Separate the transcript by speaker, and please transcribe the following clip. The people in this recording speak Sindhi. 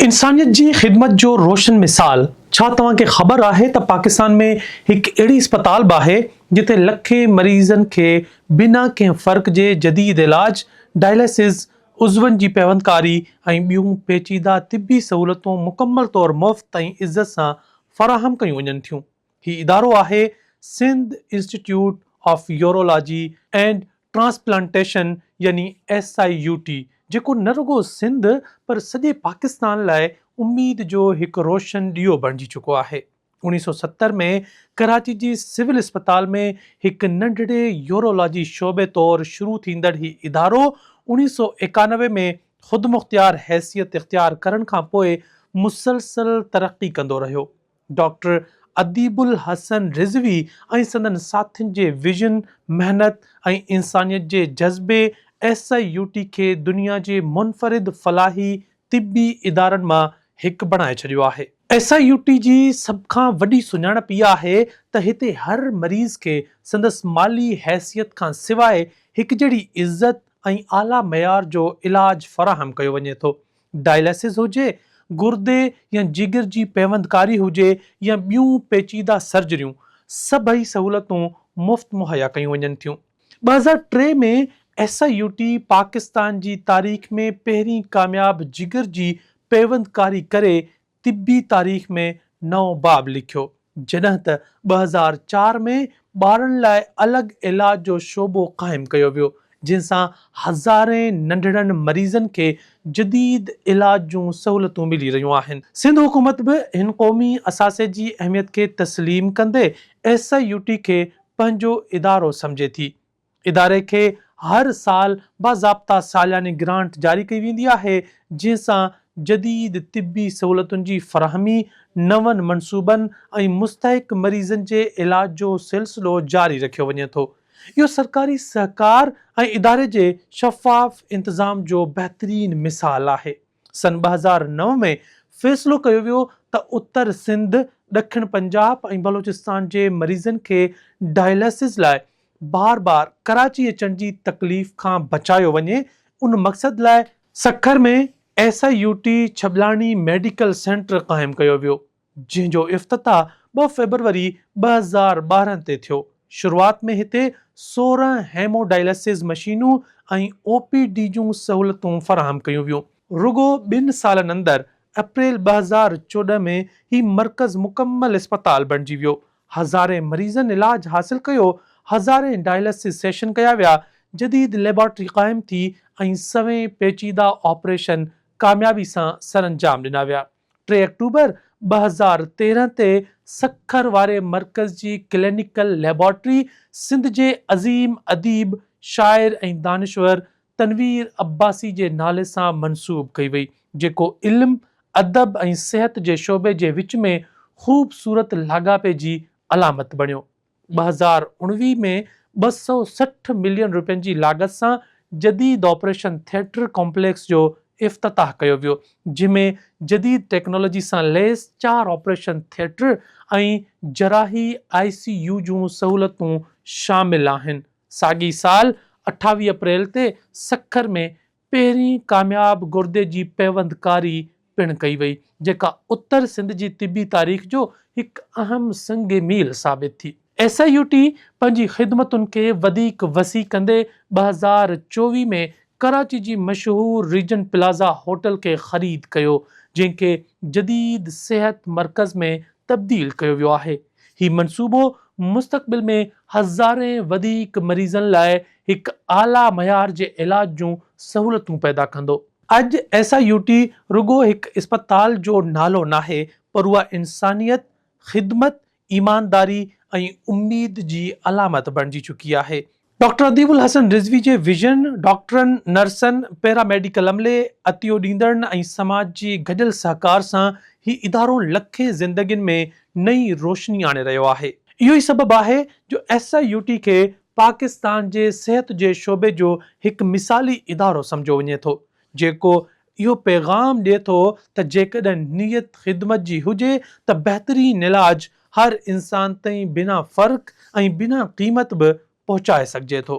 Speaker 1: انسانيت جي خدمت جو روشن مثال، ڇا توهان کي خبر آهي ته پاڪستان ۾ هڪ اهڙي اسپتال به آهي جتي لکين مريضن کي بنا ڪنهن فرق جي جديد علاج، ڊائليسز، عضون جي پيوندڪاري ۽ ٻيون پيچيده طبي سهولتون مڪمل طور مفت ۽ عزت سان فراهم ڪيون وڃن ٿيون. هي ادارو آهي Sindh institute of urology and transplantation يعني ايس I U ٽي جيڪو نه رڳو سنڌ پر سڄي پاڪستان لاء اميد جو هڪ روشن ڏيئو بڻجي چڪو آهي. 1970 ۾ ڪراچي جي سول اسپتال ۾ هڪ ننڍڙي يورولاجي شعبي طور شروع ٿيندڙ هي ادارو 1991 ۾ خودمختيار حيثيت اختيار ڪرڻ کانپوء مسلسل ترقي ڪندو رهيو. ڊاڪٽر اديب الحسن رضوي ۽ سندن ساٿين جي ويزن، محنت ۽ انسانيت جي جذبي ايس I U ٽي کي دنيا جي منفرد فلاحي طبي ادارن مان هڪ بڻائي ڇڏيو آهي. ايس I U ٽي جي سڀ کان وڏي سڃاڻپ اها آهي ته هتي هر مريض کي سندس مالي حيثيت کان سواء هڪجهڙي عزت ۽ اعليٰ معيار جو علاج فراهم ڪيو وڃي ٿو. ڊائلاسز هجي، گردي يا جگر جي پيوندڪاري هجي يا ٻيون پيچيده سرجريون، سڀئي سهولتون مفت مهيا ڪيون وڃن ٿيون. 2003 ۾ S I U T Pakistan جي تاريخ ۾ پهرين ڪامياب جگر جي پيوندڪاري ڪري طبي تاريخ ۾ نئون باب لکيو، جڏهن ته 2004 ۾ ٻارن لاء الڳ علاج جو شعبو قائم ڪيو ويو، جنهن سان هزارين ننڍڙن مريضن کي جديد علاج جون سهولتون ملي رهيون آهن. سنڌ حڪومت به هن قومي اثاثي جي اهميت کي تسليم ڪندي ايس I U ٽي کي پنهنجو ادارو سمجهي ٿي. اداري کي هر سال باضابطا سالياني گرانٽ جاري ڪئي ويندي آهي، جنهن سان جديد طبي سهولتن جي فراهمي، نون منصوبن ۽ مستحق مريضن جي علاج جو سلسلو جاري رکيو وڃي ٿو. اهو سرڪاري سهڪار ۽ اداري جي شفاف انتظام جو بهترين مثال آهي. سن 2009 ۾ فيصلو ڪيو ويو ته اتر سنڌ، ڏکڻ پنجاب ۽ بلوچستان جي مريضن کي ڊائلاسز لاء بار بار ڪراچي اچڻ جي تڪليف کان بچايو وڃي، ان مقصد لاء Sukkur ۾ S I U T Chhablani medical centre قائم ڪيو ويو. جنهن جو افتتاح ٻه فيبروري 2012 تي ٿيو. شروعات ۾ هتي 16 هيمو ڊائلاسز مشينون ۽ او پي ڊي جون سهولتون فراهم ڪيون ويون. رڳو ٻن سالن اندر اپريل 2014 ۾ هي مرڪز مڪمل اسپتال بڻجي ويو. هزارين مريضن علاج حاصل ڪيو، هزارين ڊائلاسز سيشن ڪيا ويا، جديد ليبارٽري قائم ٿي ۽ سوين پيچيده آپريشن ڪاميابي سان سرانجام ڏنا ويا. ٽي آڪٽوبر 2013 تي سکر واري مرڪز جي ڪلينيڪل ليبارٽري سنڌ جي عظيم اديب، شاعر ۽ دانشور تنوير عباسي جي نالي سان منسوب ڪئي وئي، جيڪو علم، ادب ۽ صحت جي شعبي جي وچ ۾ خوبصورت لاڳاپي جي علامت بڻيو. 2019 ۾ 260 ملين رپين جي لاڳت سان جديد آپريشن ٿيٽر ڪمپليڪس جو افتتاح ڪيو ويو، جنهن ۾ جديد ٽيڪنالاجي سان ليس چار آپريشن ٿيٽر ۽ جراحي آء سي يو جون سهولتون شامل آهن. ساڳئي سال 28 اپريل تي سکر ۾ پهرين ڪامياب گردي جي پيوندڪاري پڻ ڪئي وئي، جيڪا اتر سنڌ جي طبي تاريخ جو هڪ اهم سنگ ميل ثابت ٿي. ايس I U ٽي پنهنجي خدمتن کي وڌيڪ وسيع ڪندي 2024 ۾ ڪراچي جي مشهور ريجنٽ پلازا هوٽل کي خريد ڪيو، جنهن کي جديد صحت مرڪز ۾ تبديل ڪيو ويو آهي. هي منصوبو مستقبل ۾ هزارين وڌيڪ مريضن لاء هڪ اعليٰ معيار جي علاج جون سهولتون پيدا ڪندو. اڄ ايس I U ٽي رڳو هڪ اسپتال جو نالو ناهي، پر اها انسانيت، خدمت، ايمانداري ۽ اميد جي علامت بڻجي چڪي آهي. ڊاڪٽر اديب الحسن رضوي جي ويزن، ڊاڪٽرن، نرسن، پيرا ميڊيڪل عملي، عطيو ڏيندڙن ۽ سماج جي گڏيل سهڪار سان هي ادارو لکين زندگين ۾ نئين روشني آڻي رهيو آهي. اهو ئي سبب آهي جو ايس I U ٽي کي پاڪستان جي صحت جي شعبي جو هڪ مثالي ادارو سمجهيو وڃي ٿو، جيڪو اهو پيغام ڏئي ٿو ته جيڪڏهن نيت خدمت جي هجي ته بهترين علاج هر انسان تائين بنا فرق ۽ بنا قيمت به پهچائي سگهجي ٿو.